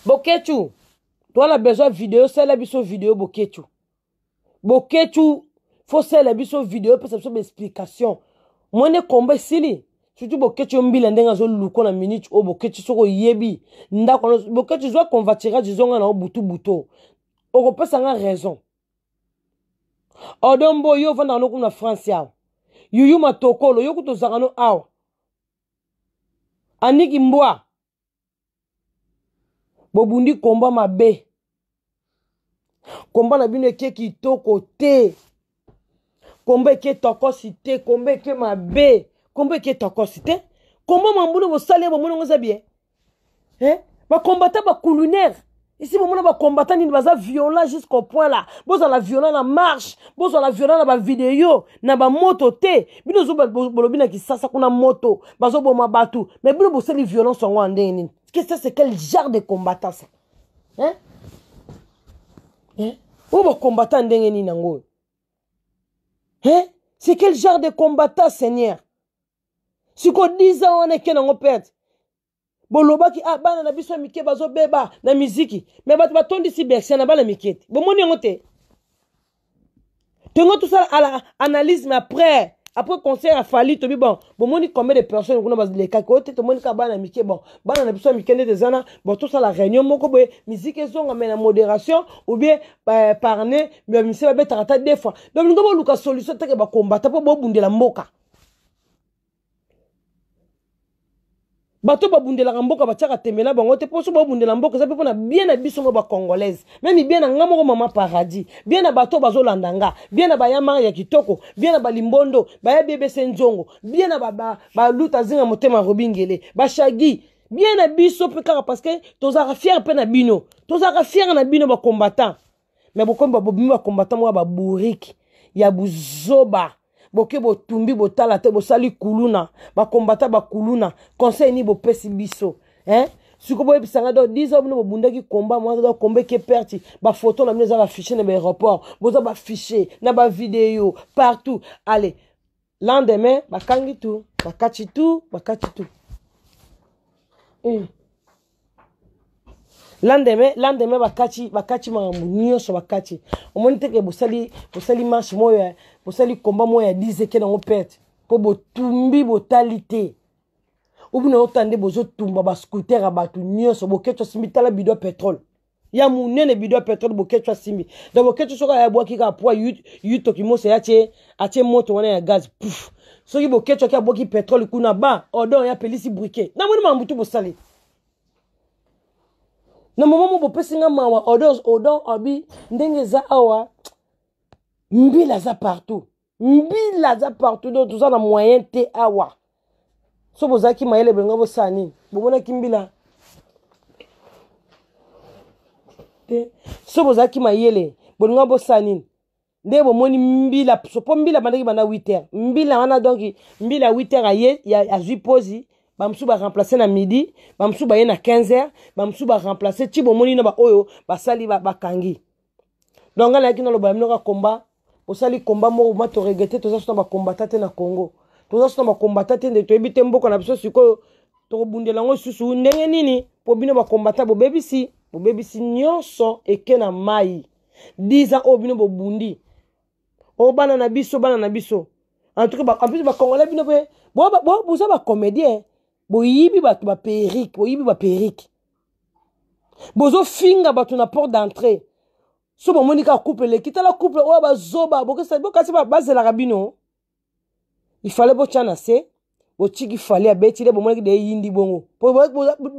Boketshu, toi na besoin video, sala biso video Boketshu. Boketshu, faut sala biso video pesa biso ba explication. Mwene combat esili. Surtout Boketshu mbila ndenge azo luko na minute oyo Boketshu soko yebi. Ndako Boketshu zwa convoiturage zonga na butu buto. Okopesa nga raison. Odon Mbo yo ovandaka no kuna France awa. Yuyu Matokolo yo kutu ozalaka no awa. Aniki Mbwa bobundi komba mabe komba na bino eke kitoko te komba eke tokosi te komba eke mabe komba eke tokosi te komba mambuna bosali ya bomoni yango eza bien eh? bakombata baculinaire esi bomona bakombata nini baza violent jusqu'au point là bozala violent na marche bozala violent na bavideo na bamoto te bino ozo bolobi na kisasa kuna moto bazoboma bato mais bino bosali violence yango ya ndenge nini que ça c'est quel genre de combattant ça hein? Hein? oyo bakombata ndenge nini yango oyo hein? c'est quel genre de combattant seigneur siko 10 ans wana eke nango perte bolobaki ah, bana na biso ya mike bazobeba na miziki me bato batondisi bercia na bana mike te bomoni yango te tongo tosala analyse mais après après concert ya fali tobi bon bomoni combien de personnes kuna balekaki oyo te tomoni kaka bana mike bon bana na biso ya mike ndete eza na bon tosala réunion moko boye miziki ezonga mais na modération ou bien euh, parne bamise babetaka ata deux fois donc lingo boluka solution teke bakombata mpo bobundela mboka bato babundelaka mboka batiaka tembe na bango te mpo so babundela mboka eza mpe mpona bien na biso mo bacongolaise meme bien na nga moko mama paradis bien na bato bazolanda nga bien na bayamar ya kitoko bien na balimbondo baya bbc nzongo bien na baluta ba, ba zinga motema robingele bashagi bien na biso mpe kaka parce que tozalaka fiere mpe na bino tozalaka fiere na bino bacombattant me bokomi babobimi bakombata moko ya babourike ya buzoba boke botumbi botala te bosali kuluna bakombata bakuluna conseil nini bopesi biso hein? sikoyo boyebisa ngai donc 10 ans bino bobundaki komba mwa donc komba eke perti bafoto na bino eza bafiche na baaéroport boza bafiche na bavideo partout allez lendemain bakangi tout bakati tout bakati tout eh. lendemain lendemain bakati bakati makambo nyonso bakati omoni teke bosali bosali marche moko ya bosali komba moko ya 10 eke nango perte mpo botumbi botali te obino ota nde bozotumba bascooter ya bato nyonso boketwa simbi tala bido ya petrole ya munene bido ya petrole boketshu asimbi donc boketshu soki ayabwaki kaka poa yutoki mose atie atie moto wana ya gaz puf soki boketshu aki abwaki petrole kuna ba odon ya pelisi briquet namoni makambo tu bosali na moma mo bopesi nga mawa odon odon abi ndenge eza awa. Mbila aza partout, mbila aza partout, donc toza na moyen te awa. So bozalaki mayele bolinga bosala nini? Bomonaki mbila te. So bozalaki mayele bolinga bosala nini? Nde bomoni mbila so, mpo mbila bandaki banda 8 heures mbila wana, donc mbila 8 heures aye azwi pozi, bamosusu baremplace na midi, bamosusu baye na 15 heures, bamosusu baremplace ti bomoni na baoyo basali bakangi. Donc ngai nayaki naloba ya bino kaka komba osali komba moko ma toregrete. Toza so na bakombata te na Congo, toza so na bakombata te, nde toyebi te mboka na biso sikoyo tokobundela yango susu ndenge nini, mpo bino bakombata bobebisi, bobebisi nyonso eke na mai. 10 ans oyo bino bobundi o bana na biso, bana na biso. En tout cas, en plus bacongolais, bino mpe boza bacomédien, boyibi bato baperike, boyibi baperike, bozofinga bato na porte d'entrée. So bomoni kaka couple eleki, tala couple oyo bazoba, bokasi bazelaka bino. Ifale botya na se, botiki fale abeti nde bomonaki de eyindi bongo,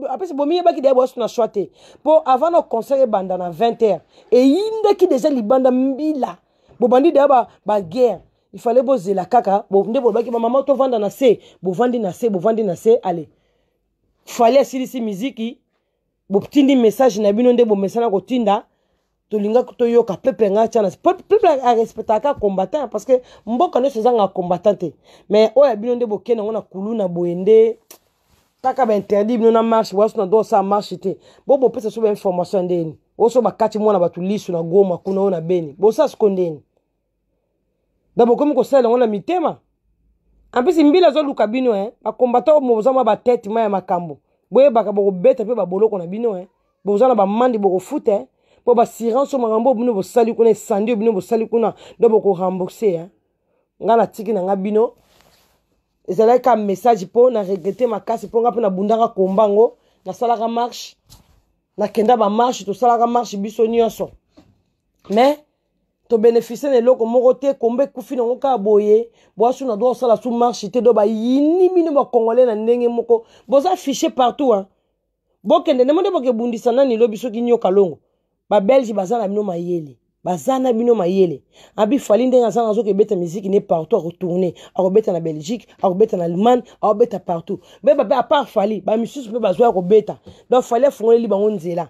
apesi bomiyebaki deya boasu na choix te, mpo avant na concert ebanda na 20 heures eyindaki deja libanda mbila, bobandi deya baguerre ba ifale bozela kaka nde bolobaki bamama tovanda na se, bovandi na se, bovandi na se. Ale fale asilisi miziki, botindi message na bino nde bomesana kotinda. Tolingaki toyoka peuple. Ngai tia na peuple arespectaka combattant, parce que mboka nyonso ezanga combattant te, mais oyo ya bino nde bokende yango na kuluna boye nde kaka bainterdit bino na marche, boyaso na droit osala marche te. Bo bopesa so bainformation ya ndeni oyo so bakati mwana bato lisu na Goma kuna, oyo na Beni, bosala siko ndeni da bokomi kosalela yango na mitema. Ampesi mbila azoluka bino eh. Bakombata oyo boza mwa batete ma ya makambo, boyebaka bokobeta mpe baboloko na bino eh. Boza na bamandi bokofuta eh. Mpo basirance oyo makambo oyo bino bosali kuna, esandi oyo bino bosali kuna, donc bokorembourse eh. Ngai natiki na ngai bino, ezalaki kaka message mpo na regrete makasi, mpo ngai mpe nabundaka komba yango, nasalaka marche, nakenda bamarche, tosalaka marche biso nyonso, mais tobénéficie na eloko moko te. Komba ekufi nango kaka boye, boasu na droit kosala su marche te. Do bayini bino bacongolais na ndenge moko, boza fiche partout hein. Bokende ndemo nde bokebundisa nani lobi soki nyoka longo. Babelge baza na bino mayele, baza na bino mayele. Abi Fali ndenge aza na azokebeta miziki ne partout, akotourne, akobeta na Belgique, akobeta na Allemagne, akobeta partout. Mpe bape apart Fali, bamisusu mpe bazwa ya kobeta. Donc Fali afungoleli bango nzela,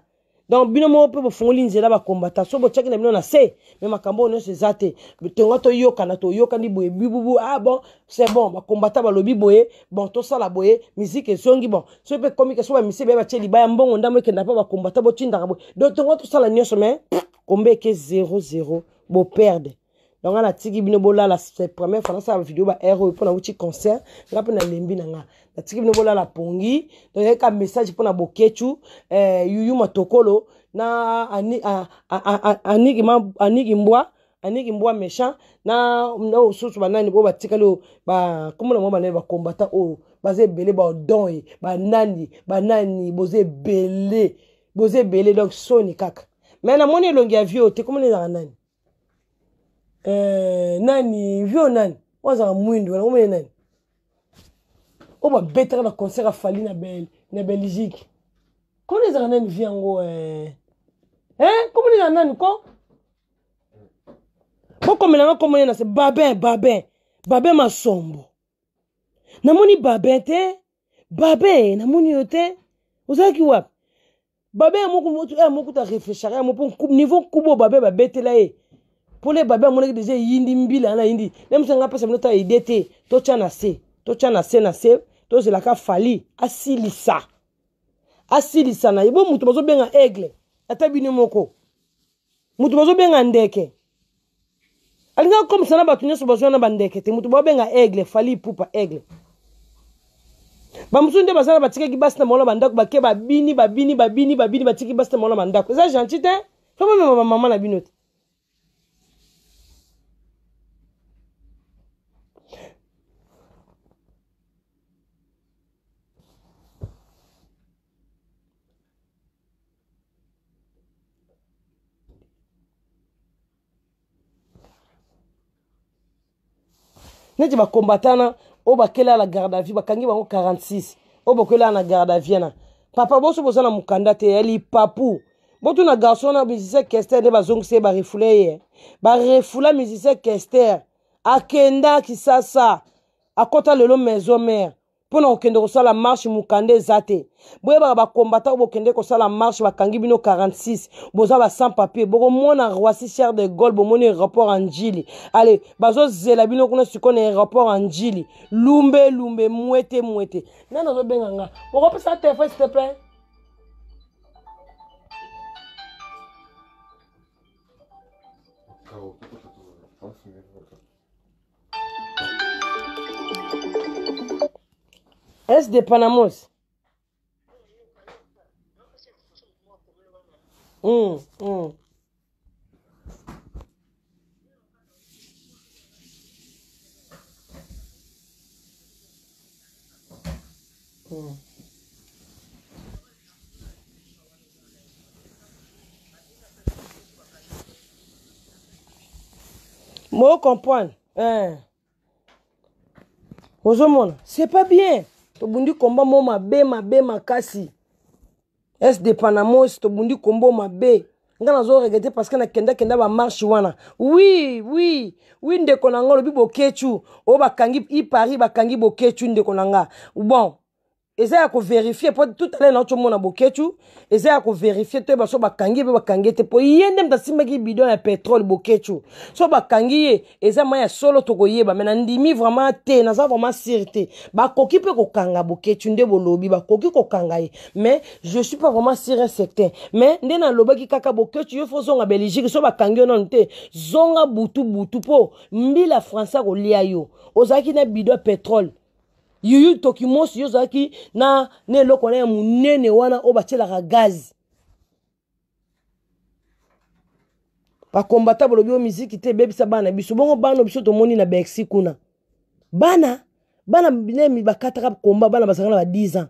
donc bino moko mpe bofungoli nzela. Bakombata so botiaki na bino na se, me makambo oyo nyonso eza te. Tonga toyokana, toyokani boye bibubu. Ah bon, c'est bon, bakombata balobi boye, bon tosala boye, miziki ezongi. Bon, soki mpe ekomi ke so bamisie baye batie libaya, mbongo ndambo ekenda mpo bakombata botindaka boye, donc tonga tosala nyonso, mais komba eke 0 0, boperde. Donc nga natiki bino bolala. C'est première fois nasala video ba heure oyo mpo nauti concert, nga mpe nalembi na nga, natiki bino bolala pongi. Donc yaka message mpo na Bokechu, eh, Yuyu Matokolo na Aniki, Aniki Mbwa, Aniki Mbwa méchant na osusu banani oyo batikali oyo bakombo na bango banani, bakombata oyo baza ebele, baodon ye banani banani, boza ebele, boza ebele. Donc soni kaka, mais namoni elongi ya vie oyo te. Komona ezalaka nani? Eh, nani vio nani oyo azalaka mwindu wana, komona nani oyo babetaka na concert ya Fali na, Bel, na Belgique? Komona ezalaka nani vi yango eh? Eh, komona ezalaka nani ko bokomelanga komona na se Babin, Babin, Babin Masombo. Namoni Babin te. Babin, namoni yo te, ozalaki wapi Babin? Moko moko ta réfléchaka yango mpo niveau nkubu oyo Babin babetela ye mpona Babin amonaki deja eyindi mbila na yindi na mosu. Nga apesa bino ta ide te, totya na se, totya na se, na se, tozelaka Fali asilisa, asilisa na ye. Bo moto bazobenga aigle, ata bino moko moto bazobenga ndeke alingaka komisa na bato nyonso bazwa na bandeke te. Moto babenga aigle, Fali Ipupa aigle. Bamosusu nde baza na batikaki basi na bango na bandako, bake babini babini babini babini, batiki basi na bango na bandako. Eza gentil te, fo bamema bamama na bino te. Neti bakombatana oyo bakela na garde à vue, bakangi bango 46 oyo bokelaa na garde à vue na papa boso boza na mokanda te ya lipapu. Botuna garçon na musicien Kester nde bazongisa ye barefoule ye. Barefoula musicien Kester. Akenda Kisasa. Akota lelo maison mère. Mpo na kokende kosala marche mokanda eza te. Boyebaka ba combattant bokende kosala marche bakangi bino 46 boza ba sans papier bokomona Roissy Charles de Gaulle bomoni aéroport ya Ndjili. Allez bazozela bino kuna sikoyo na aéroport ya Ndjili. Lumbe lumbe mwete mwete. Nani azobenga nga? Okopesa telefone s'il te plaît? S de Panamos. Mm. Mo comprendre. Eh. Ozomona, c'est pas bien. Tobundi komba mo mabe mabe makasi. S de Panamos tobundi kombo mabe. Nga nazo regretter parce que na kenda kenda ba marche wana. Oui, oui. Oui ndeko na nga lobi bokechu. O bakangi i Paris bakangi bokechu ndeko na nga. Bon, eza ya koverifie mpo tout à l'heure nauti omona boketshu eza ya koverifie toyeba so bakangi ye mpe bakangi ye te mpo ye nde moto asimbaki bidon ya petrole boketshu so bakangi ye eza mai ya solo tokoyeba me nandimi vraiment te naza vraiment sire te bakoki mpe kokanga boketshu nde bolobi bakoki kokanga ye mais je suis pas vraiment sire certain mais nde nalobaki kaka boketshu yo fo zonga belgique so bakangi yo nanu te zonga butu butu mpo mbila français akolia yo ozalaki na bidon ya petrole yuyu tokimosi yo ozalaki na na eloko wana ya monene wana oyo batielaka gaz bakombata bolobi oyo miziki te ebebisa bana biso bongo bana biso tomoni na bercy kuna bana bana nemi bakataka komba bana bazalaka na ba 10 ans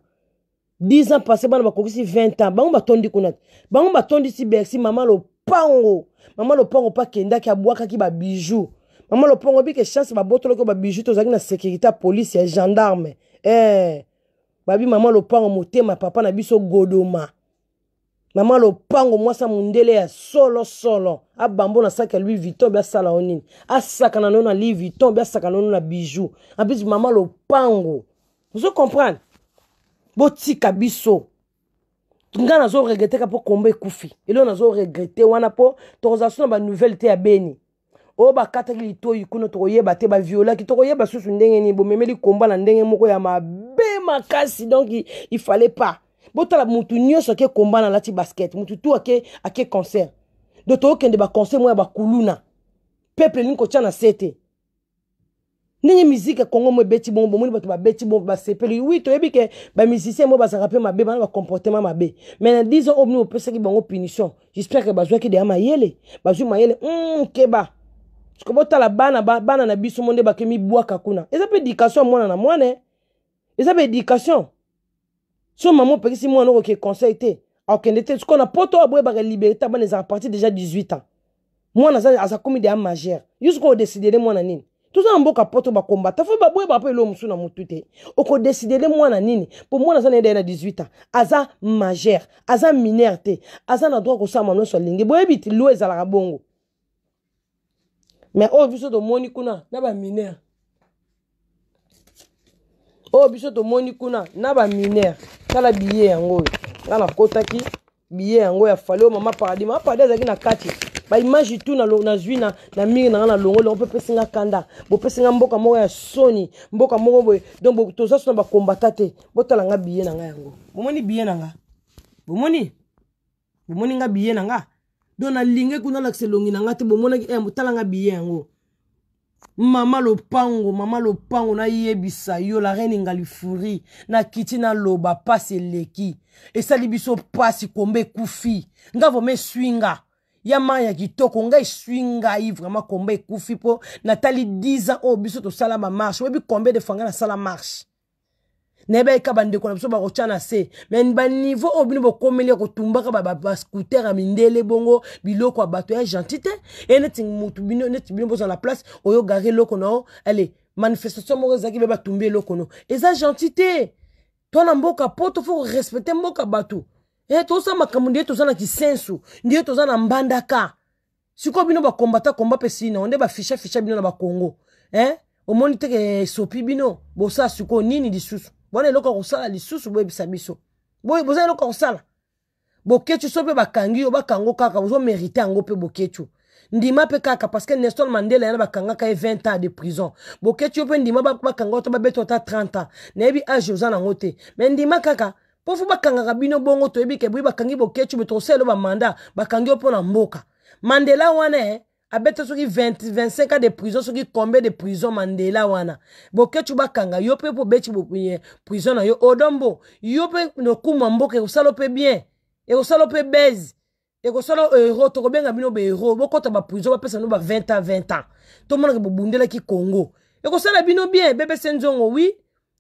10 ans passé bana bakokisi 20 ans bango batondi kuna te bango batondisi bercy mama lopango mama lopango mpe akendaki abwakaki babijou mama lopango obike chance babotolaki babijou tozalaki na sécurité ya police ya gendarme eh, babi mama lopango motema papa na biso godoma mama lopango mwasi ya mondele ya solo solo abambo na saki ya louis vuitton bi asala yo nini asakana nono na louis vuitton bi asakana nono na bijou en plus mama lopango ozo comprendre botika biso nga nazo regrete ka mpo kombo ekufi eloko nazo regrete wana mpo tokozala so na banouvelle te ya beni oyo bakataki litoi kuna tokoyeba te baviolaki tokoyeba susu ndenge nini bomemeli komba na ndenge moko ya mabe makasi donc il fallait pas botala mutu nyonso ake komba na alati basket mutu tu ake ake concert donc tokokende baconcert moko ya bakuluna peuple elingi kotya na se te ndenge miziki ya congo mo ebeti bongo bomoni bato babeti bongo basepeli wi toyebi ke bamusicien mo bazalaka mpe mabe bana bacomportement mabe mais na 10 ans oyo bino bopesaki bango punition j'espère ke bazwaki deya mayele bazwi mayele mm, keba siko botala bana bana na biso mo nde bake mibwaka kuna eza mpe éducation ya mwana na mwana eh. eza mpe éducation so mama opekisi mwana okoke conseil te akokende te sikoyo na poto aboyebaka liberté ya bana ezaka partir déjà 18 ans mwana aza azakomi deya majeur yo sikoyo odesidele mwana nini toza na mboka poto bakombata fo baboyebaka mpe eloko mosusu na motu te okodesidele mwana nini mpo mwana aza na ye deya na 18 ans aza majeur aza mineur te aza na droit kosala nyonso alingi boyebi ti loi ezalaka bongo mais oyo biso tomoni kuna na bamineur oyo biso tomoni kuna na bamineur tala biye yango oyo nga nakotaki biye yango ya fali oyo mama paradis mama paradis azalaki na kati baimage tu nazwi na, na mire na nga na longoli yango mpe epesi nga kanda bopesi nga mboka moko ya soni mboka moko boye donc toza so na bakombata te botala nga biye na nga yango bomoni biye na nga bomoni bomoni nga biye na nga donc nalingi kuna alakisa elongi na nga te bomonaki eh, botala nga biye yango mama lopango mama lopango nayebisa yo la reine ngalifuri nakiti naloba pasi eleki esali biso pasi komba ekufi nga vraimen eswi nga ya mai ya kitoko nga eswi ngai vraiment komba ekufi mpo natali 10 ans oyo biso tosala bamarche oyebi combien de fois nga nasala marche nayebaki ka bandeko na biso bakotya na se me baniveau oyo bino bokomeli ya kotumbaka bascouter ya mindele bongo biloko ya bato ya gentil te e neti mutu bino neti bino bozala na place oyo gare eloko na yo ale manifestation moko ezalaki be batumbi eloko no eza gentil te to na mboka poto fo korespecte mboka bato. Eh, tozosala makambo ndiye toza na kisensu, ndiye toza na mbandaka. Sikoyo bino bakombata komba mpe sino nde bafisha fisha bino na bakongo. Eh, omoni te ke esopi bino, bosala sikoyo nini lisusu? Bwana eloko ya kosala lisusu boyebisa biso. Boye boza eloko ya kosala. Boketshu so mpe bakangi yo, bakango kaka, ozo merite yango mpe Boketshu. Ndima mpe kaka parce que Nelson Mandela yana bakangaka ye 20 ans de prison. Boketshu yo mpe ndima bakanga yo to babeta ata 30 ans. Nayebi age oza nango te. Mais ndima kaka po fo bakangaka bino bongo, toyebi ke boye bakangi Boketshu boye tokosala ba mandat, bakangi yo mpo na mboka. Mandela wana abeta soki 20, 25 ans de prison, soki combien de prison Mandela wana. Boketshu bakanga yo mpe po beti prison na yo odombo. Yo mpe lokumu mboka ekosala mpe bien, ekosala mpe base, ekosala euro, tokobenga bino ba euro, bokota ba prison bapesa bino ba 20 ans, 20 ans. Tomonaka bobundelaki Congo. Ekosala bino bien, BBC Nzongo, oui,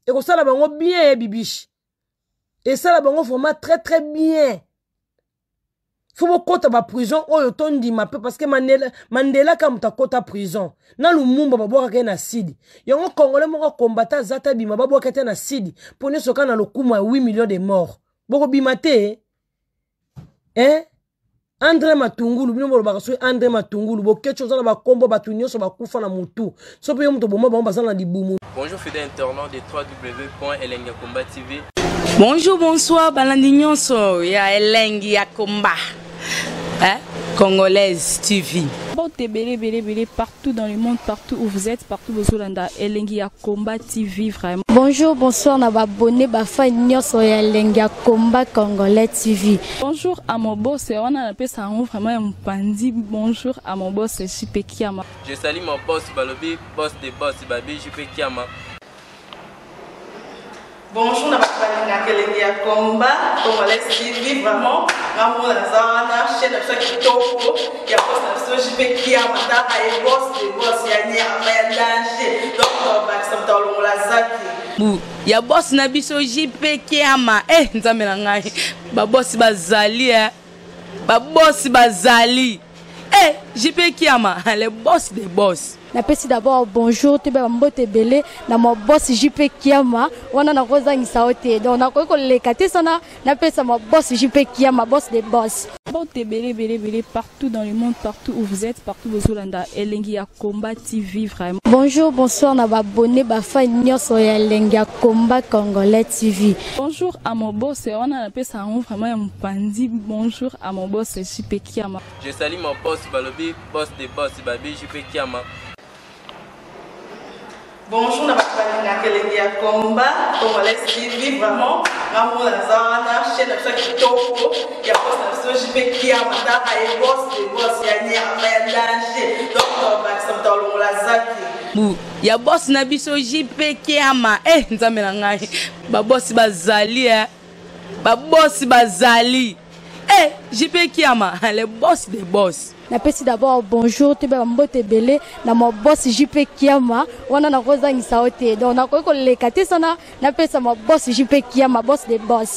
ekosala bango bien bibishi. Esala bango vraiment très très bien. Faut bokota ba prison oyo tondima pe parce que Mandela, Mandela ka muta kota prison. Na Lumumba babwakaka ye na sidi. Yango Congolais moko combattant aza ta bima babwaka te na sidi. Po nyonso kaka na lokumu ya 8 millions de morts. Boko bima te. Hein? André Matungulu, bino bolobaka soki André Matungulu, Boketshu oza na bakombo bato nyonso bakufa na mutu. So pe yo moto boma bango baza na libumu. Bonjour fidèle internaute de www.elengiyakomba TV. Bonjour, bonsoir, balandi nyonso ya Elengi ya Komba. Hein? Congolaise TV. Mbote ebele ebele ebele partout dans le monde, partout où vous êtes, partout bozolanda Elengi ya Komba TV vraiment. Bonjour, bonsoir na ba abonné ba fan nyonso ya Elengi ya Komba Congolais TV. Bonjour à mon boss, wana napesa yango vraiment ya mopandi. Bonjour à mon boss JP Kiama. Je salue mon boss Balobi, boss de boss Babi JP Kiama. Bonjour na bato balingaka Elengi ya Komba Congolais TV vraiment ngambo naza wana chaîne na biso ya kitoko ya boss na biso JP Kiama, tala ye boss de boss ya nyama ya danger, donc tobakisa moto alongola zaki bu ya boss na biso JP Kiama. Nzambe na ngai, ba boss bazali, ba boss bazali. JP Kiama, le boss des boss. Napesi d'abord bonjour te ba mbote ebele na ma boss JP Kiama wana nakozangisa yo te, donc nakoki koleka te sana napesa ma boss JP Kiama, boss des boss. Mbote ebele ebele ebele partout dans le monde, partout où vous êtes, partout bozolanda Elengi ya Komba TV vraiment. Bonjour, bonsoir na ba abonné ba fan nyonso ya Elengi ya Komba Congolais TV. Bonjour à mon boss, wana napesa yango vraiment ya mopandi. Bonjour à mon boss JP Kiama. Je salue mon boss Balobi, boss de boss Babi JP Kiama. Bonjour na bato balingaka Elengi ya Komba Congolais TV vraiment ngambo naza wana chaîne na biso ya kitoko ya boss na biso JP Kiama, tala ye boss de boss ya nyama ya danger, donc tobakisa moto alongola zaki bu ya boss na biso JP Kiama. Nzambe na ngai, ba boss bazali, ba boss bazali. JP Kiama, le boss des boss. Napesi d'abord bonjour te ba mbote ebele na ma boss JP Kiama wana nakozangisa yo te, donc nakoki koleka te sana napesa ma boss JP Kiama, boss des boss.